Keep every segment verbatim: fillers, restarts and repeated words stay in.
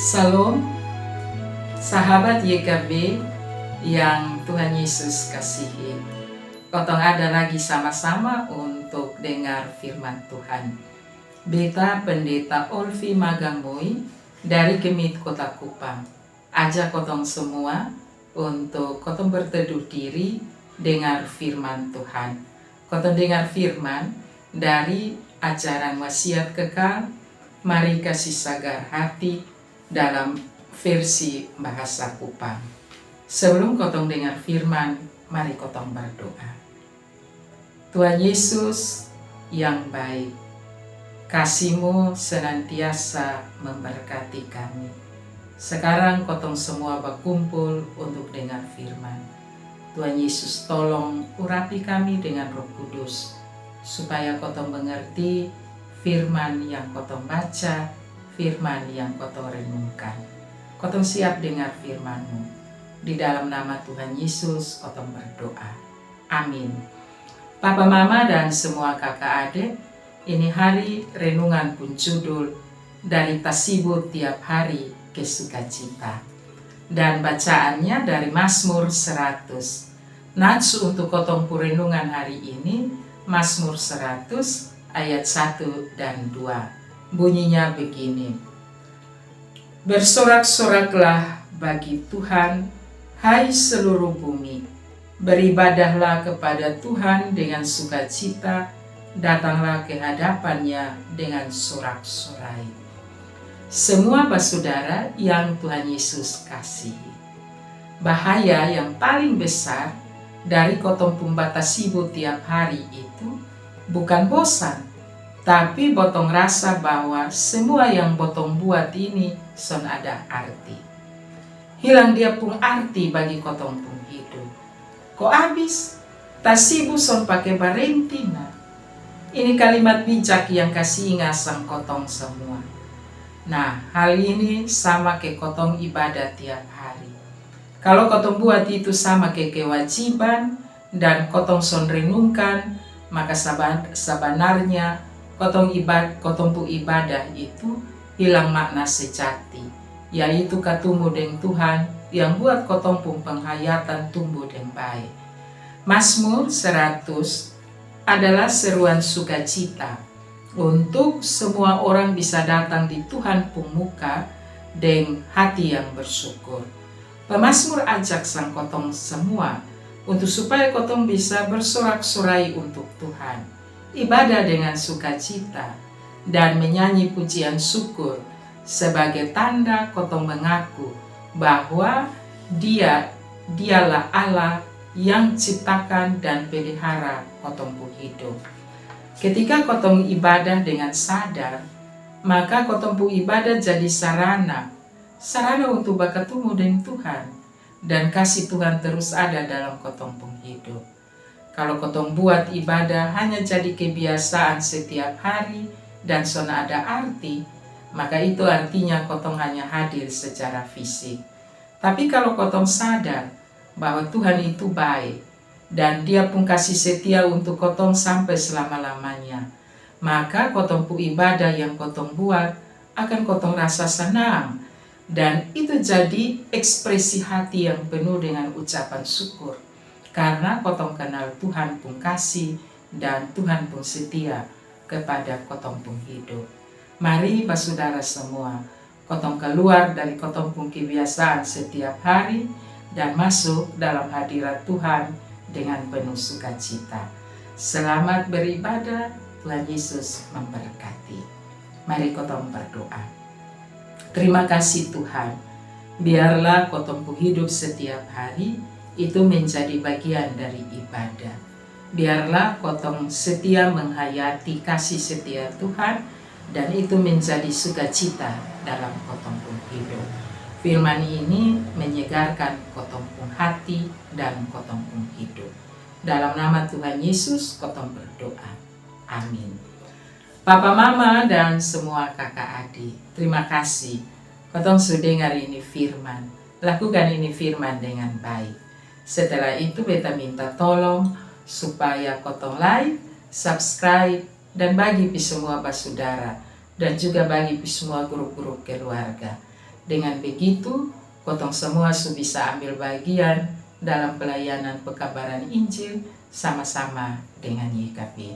Salam, sahabat Y K B yang Tuhan Yesus kasihi. Kotong ada lagi sama-sama untuk dengar firman Tuhan. Beta Pendeta Olvi Magamoi dari GMIT Kota Kupang. Ajak kotong semua untuk kotong berteduh diri dengar firman Tuhan. Kotong dengar firman dari ajaran Wasiat Kekal, Mari Kasi Sagar Hati, dalam versi bahasa Kupang. Sebelum kotong dengar firman, mari kotong berdoa. Tuhan Yesus yang baik, kasih-Mu senantiasa memberkati kami. Sekarang kotong semua bakumpul untuk dengar firman. Tuhan Yesus, tolong urapi kami dengan Roh Kudus, supaya kotong mengerti firman yang kotong baca, firman yang kotong renungkan. Kotong siap dengar firman-Mu. Di dalam nama Tuhan Yesus kotong berdoa. Amin. Papa, mama, dan semua kaka ade, ini hari renungan pung judul Dari Tasibu Tiap Hari ke Sukacita. Dan bacaannya dari Mazmur seratus. Nats untuk kotong pung renungan hari ini, Mazmur seratus ayat satu dan dua. Bunyinya begini. Bersorak-soraklah bagi Tuhan, hai seluruh bumi. Beribadahlah kepada Tuhan dengan sukacita, datanglah ke hadapan-Nya dengan sorak-sorai. Semua basudara yang Tuhan Yesus kasihi. Bahaya yang paling besar dari kotong pung batasibu tiap hari itu bukan bosan, tapi botong rasa bahwa semua yang botong buat ini son ada arti. Hilang dia pung arti bagi kotong pung hidup. Ko abis, tasibu son pake barenti na. Ini kalimat bijak yang kasi inga sang kotong semua. Nah, hal ini sama ke kotong ibadah tiap hari. Kalo kotong buat itu sama ke kewajiban dan kotong son renungkan, maka saban-, sabanarnya kotong ibad-, kotong pu ibadah itu hilang makna sejati, yaitu katumu deng Tuhan yang buat kotong pung penghayatan tumbu deng bae. Mazmur seratus adalah seruan sukacita untuk semua orang bisa datang di Tuhan pung muka deng hati yang bersyukur. Pemazmur ajak sang kotong semua untuk supaya kotong bisa bersorak-sorai untuk Tuhan, ibadah dengan sukacita, dan menyanyi pujian syukur sebagai tanda kotong mengaku bahwa Dia, Dialah Allah yang ciptakan dan pelihara kotong pu hidup. Ketika kotong ibadah dengan sadar, maka kotong pu ibadah jadi sarana, sarana untuk bakatumu deng Tuhan, dan kasi Tuhan terus ada dalam kotong pung hidup. Kalo kotong buat ibadah hanya jadi kebiasaan setiap hari dan son ada arti, maka itu artinya kotong hanya hadir secara fisik. Tapi kalo kotong sadar bahwa Tuhan itu bae dan Dia pung kasi setia untuk kotong sampe selama-lamanya, maka kotong pu ibadah yang kotong buat akan kotong rasa sanang, dan itu jadi ekspresi hati yang penuh dengan ucapan syukur karna kotong kenal Tuhan pung kasi dan Tuhan pung setia kepada kotong pung hidup. Mari, basudara semua, kotong keluar dari kotong pung kebiasaan setiap hari dan masuk dalam hadirat Tuhan dengan penuh sukacita. Selamat beribadah, Tuhan Yesus memberkati. Mari kotong berdoa. Terima kasih Tuhan, biarlah kotong pung hidup setiap hari itu menjadi bagian dari ibadah. Biarlah kotong setia menghayati kasih setia Tuhan, dan itu menjadi sukacita dalam kotong pung hidup. Firman ini menyegarkan kotong pung hati dan kotong pung hidup. Dalam nama Tuhan Yesus kotong berdoa. Amin. Papa, mama, dan semua kaka adi, terima kasih kotong su dengar ini firman. Lakukan ini firman dengan baik. Setelah itu beta minta tolong supaya kotong like, subscribe, dan bagi pi semua basudara, dan juga bagi pi semua grup-grup keluarga. Dengan begitu, kotong semua su bisa ambil bagian dalam pelayanan pekabaran Injil sama-sama dengan Y K P.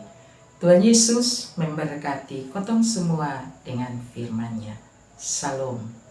Tuhan Yesus memberkati kotong semua dengan firman-Nya. Shalom.